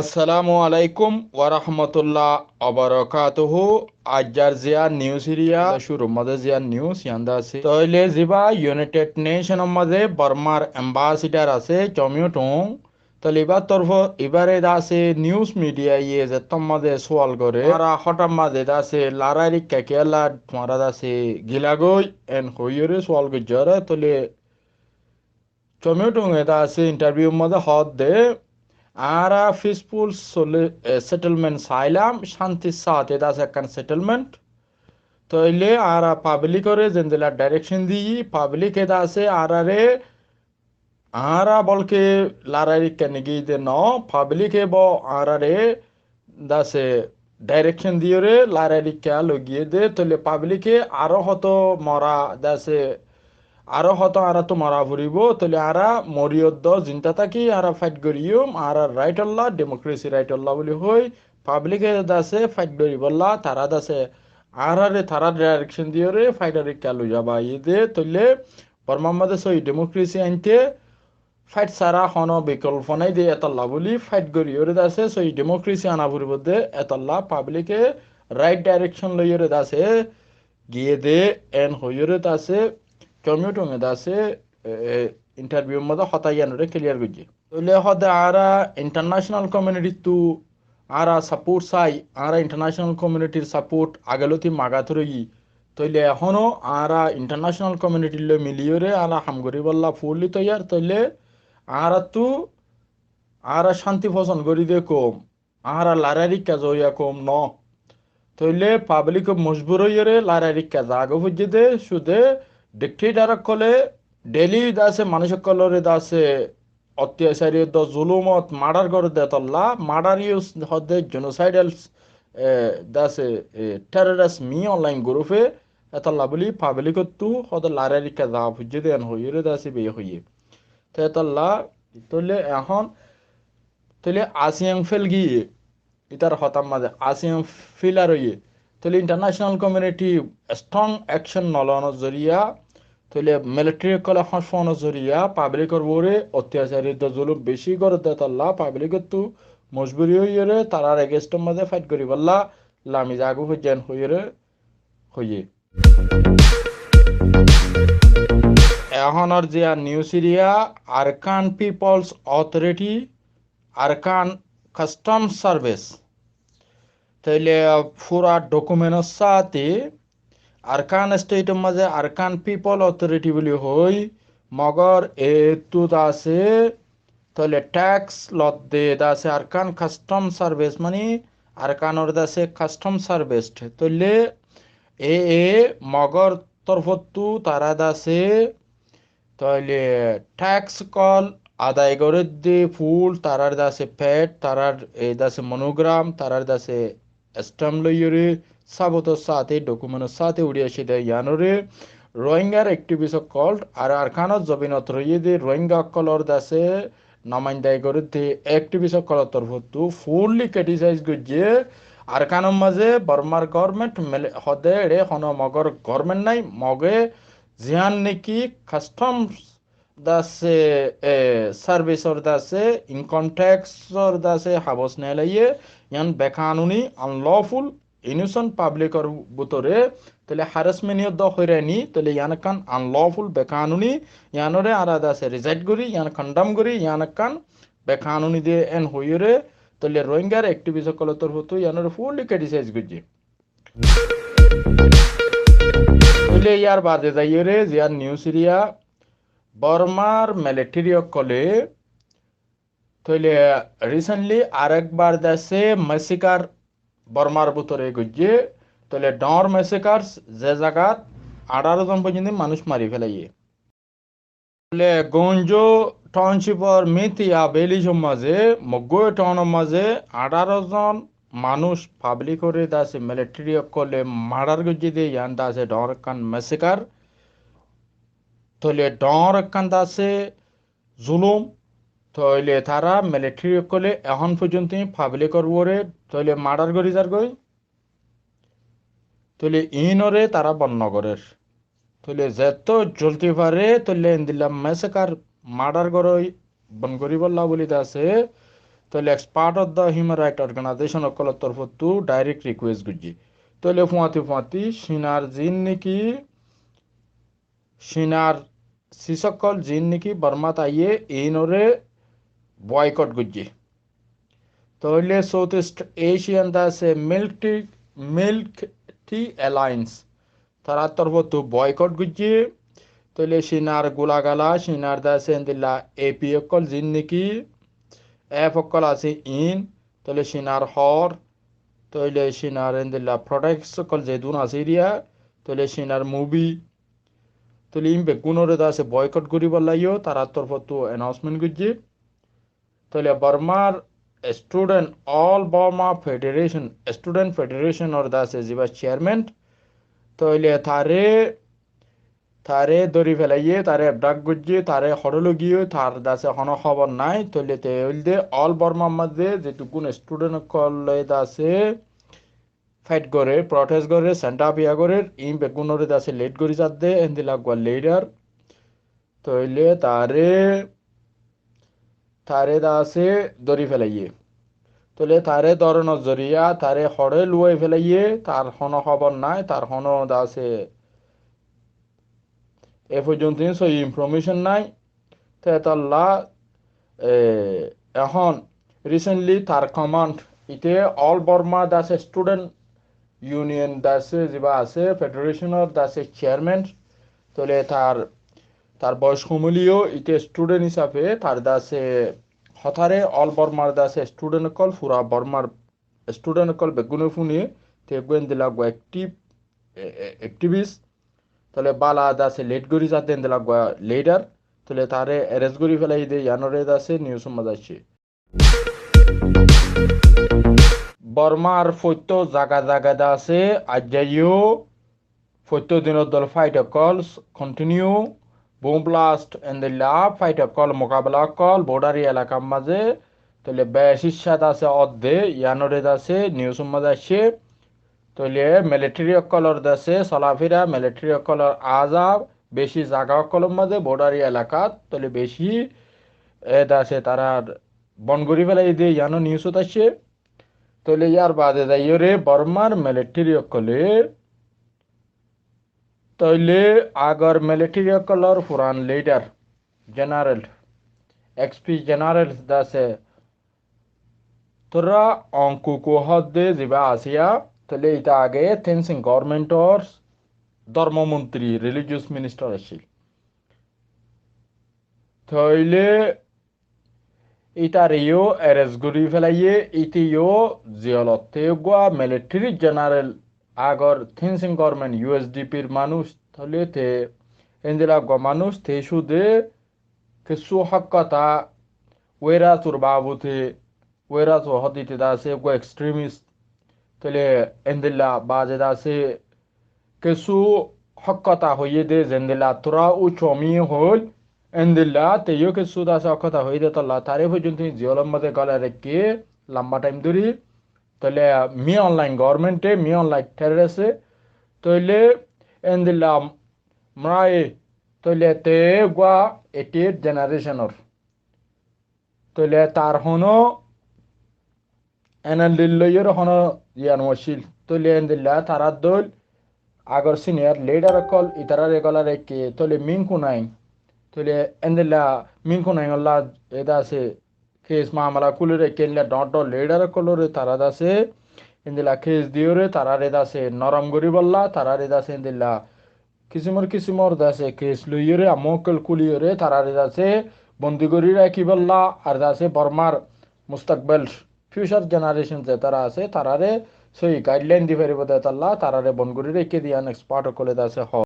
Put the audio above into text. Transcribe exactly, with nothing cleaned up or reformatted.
Assalamu alaikum warahmatullah wabarakatuhu. Aijjar ziyán nius eriya cúrur mazé ziyán nius yián de asé. Tóile zibá United Nation or mazé Bormar embassador asé, Chomyou Tung. Tóile ibár torfóttu ibáre de asé nius midiya ye zettót mazé sual goré, añára hóthat mazé de asé larair ikká kiyólla tuáñra de asé gilagói en hoiyóre sual goijjé. Tóile Chomyou Tung e de asé intarviu mazé hoódde, añára fisful soli-, e, settlement sailam, cántir sáte de asé ekkán settlement. Tóile añára pablikore zendilla dairekcon diyí, pablike de asé añárare, añára bólke larair ikká nigiyé de noó, pablike bou añárare de asé dairekcon diyóre larair ikká loigiyé de, tóile pablike aró hoto mora de asé, aró hoto añáráttu mora foribóu, tóile añára mori uddó zinda táki añára fait goijjum, añárar raitolla, demokresi raitolla buli hoi, pablike de asé fait goijjíbolla, tará de asé añárare tará dairekcon diyóre faitor ikká loizabáiye de, tóile Bormar mazé sóiyi demokresi ainte fait sára honó bikolpo nái de, etolla buli fait goijjé de asé, sóiyi demokresi ana foribóu de, etolla pablike rait dairekcon loiyóre de asé giyé de, en hoiyóre de asé, Chomyou Tung e de asé, e, e, intarviu mazé hotá yiánore kiliyar goijjé. Tóile hoódde añára international komiunitittú añára saport sai, añára international komiunitir saport age lóti maga toróiyi. Tóile ehóno añára international komiunitir loi miliyóre añára ham goríbolla fulli toiyar. Tóile añáráttu añára cánti fosón gorí de koum, añára larair ikká zoiya koum noó. Tóile pablik mojbur óiyore larair ikká zagói foijjé de, cúde diktetor ókkole deli de asé manúic ókkolore de asé ottiyacari uddó zulumot madar goré de etolla, madar yus hoódde jenosaidal, e, de asé, e, terorist mi onlain gurufe, etolla buli pablikottu hoódde larair ikká za foijjé de en hoiyóre de asé beiya hoiyé. Te etolla, tóile ehón, tóile asiyang fel giyé, itar hotár mazé asiyang filar óiye. Tóile international komiuniti strong ekcon nolonor zoriya, tóile militari ókkole hóñc fonor zoriya, pablikor uore ottiyacari de zulum beci goré de etolla pablikottu mojburi óiyore tarar egenstor mazé fait goríbolla lami zagói foijjé en hoiyóre hoiyé. Ehónor ziyán nius eriya Arakan Pipol's Otoriti, Arakan Kastom Sarvis. Tóile fura dokumentor sáte Arakan estetor mazé Arakan Pipol Otoriti buli hoi, Mogor ettú de asé, tóile teks lodde de asé Arakan Kastom Sarvis, mani Arakanor de asé Kastom Sarvis. Tóile e, e Mogor torfóttu tará de asé, tóile teks ókkol adai goré de ful, tarár de asé ped, tarár e de asé monogram, tarár de asé estamp loiyóre, sabutor sáte, dokumentor sáte uri aiccé de yiánore Rohingyar ektivis ókkol ar Arakanor zobinot roiyé de Rohingya ókkolor de asé nomaindai goré de ektivis ókkolor torfóttu fulli kritisais goijjé. Arakanor mazé Bormar gorment mele hoódde eçé honó Mogor gorment nái, Moge ziyán niki kastoms de asé, e, sarvisor de asé, inkom teksor de asé habos neelaiyé, yián bekanuni, anloful, inosent pablikor bútore tóile harasment yó de hoirani, tóile yián ekkán anloful, bekanuni, yiánore añára de asé rijaet gorí, yián kondem gorí, yián ekkán bekanuni de en hoiyóre, tóile Rohingyar ektivis ókkolor torfóttu yiánore fulli kritisais goijjé. Tóile yar bade zaiyóre ziyán nius eriya Bormar militari ókkole tóile risentli arekbar de asé mesikar Bormar bútore goijjé, tóile dhoóñr mesikar ze zagat añçáro zon foijjonto manúic mari félaiyé. Tóile Gonjo taunshipor Mitiya vilijor mazé, Moggói taunor mazé añçáro zon manúic pablikore de asé militari ókkole madar goijjé de yián de asé dhoóñr ekkán mesikar. Tóile dhoóñr ekkán de asé zulum, tóile tará militari ókkole ehón foijjonto pablikor uore tóile madar gorí zargói. Tóile iínore tará bon nogorér. Tóile zettót zoldi fare tóile endilla mesekar madar gorói bon goríbolla buli de asé. Tóile expert of the human right organization ókkolor torfóttu direct request goijjé. Tóile fuañti fuañti Cinar ziín niki, Cinar sis ókkol ziín niki Bormat aiyé, iínoré boycott goijjé. Tóile Southeast Asian de asé Milk Tea, Milk Tea Alliance, tarár torfóttu boycott goijjé. Tóile Cinar gulagala, Cinar de asé endilla A P ókkol ziín niki app ókkol asé iín, tóile Cinar hoór, tóile Cinar endilla products ókkol zedún asé eriya, tóile Cinar movie, tóile iín beggúnoré de asé boycott goríbolla yó tarár torfóttu announcement goijjé. Tóile Bormar student, All Burma Federation, Student Federation or de asé ziba chairman, tóile taré, taré dóri felaiyé, taré abduct goijjé, taré hoçé loi giyé, tar de asé honó hóbor nái. Tóile te óilde All Burma mazé zetukkún student ókkol de asé fight goré, protest goré, send up iya goré, iín beggúnoré de asé lead gorí zadde endilla eggúa leader. Tóile taré, taré de asé dóri felaiyé. Tóile taré dóronor zoriya taré hoçé luwai felaiyé, tar honó hóbor nái, tar honó de asé e foijjonto sóiyi information nái. Te etolla, e, ehón recently tar command, ite All Burma de asé student union de asé, ziba asé, federation or de asé chairman, tóile tar, tar boyos hom óileyo ite student hísafe tar de asé hotáre All Burmar de asé student ókkol, fura Burmar student ókkol beggúne fúne, te eggúa endilla eggúa active, e, e, activist, tóile bála de asé lead gorí zadde endilla eggúa leader, tóile taré arrest gorí felaiyé de yiánoré de asé news or mazé aiccé. Bormar foittó zaga zaga de asé aijja yó foittó dinor dóri fight ókkol continue, bomb blast endilla fight ókkol, mukabela ókkol border elakar mazé tóile beci issá de asé ódde yiánoré de asé news or mazé aiccé. Tóile military ókkolor de asé solafira, military ókkolor aza beci zaga ókkolor mazé border elakat tóile beci e de asé tarár bon gorí felaiyé de yiáno news ot aiccé. Tóile yar bade zaiyóre Bormar military ókkole, tóile agor military ókkolor furan leader general, ex general de asé Tora Aung Kyaw Htet de ziba asé, tóile ita age Thein Sein government or dormo montri, religious minister accíl. Tóile itare yó arrest gorí felaiyé, ite yó jelot. Te eggúa military general, agor Thein Sein government U S D P r manúic, tóile te endilla eggúa manúic, te cúde kessú hók hotá Uyghur or babute, Uyghur or hók dite de asé eggúa extremist, tóile endilla baze de asé kessú hók hotá hoiyé de, zendilla Tora Aung San Suu Kyi hoóil, endilla te yó kessú de asé hók hotá hoiyé de tolla tare foijjonto jelor mazé gólai raikké lamba time dóri. Tóile Min Aung Hlaing government e, Min Aung Hlaing terrorist e, tóile endilla mrai, tóile te eggúa eighty eight generation or. Tóile tar honó N L D loiyóre honó yián accíl. Tóile endilla tarár dóil agor senior leader ókkol itarare gólai raikké, tóile Min Aung Hlaing. Tóile endilla Min Aung Hlaing olla ede asé case mamala kúli raikké, endilla dhoóñr dhoóñr leader ókkolore tará de asé endilla case diyóre tarare de asé norom goríbolla, tarare de asé endilla kisimor kisimor de asé case loiyóre, amó ókkol kúliyóre tarare de asé bondi gorí rakíbolla, ar de asé Bormar mustakbel, future generation ze tará asé, tarare sóiyi guideline di faribó de tolla tarare bon gorí raikké de yián expert ókkole de asé hoó.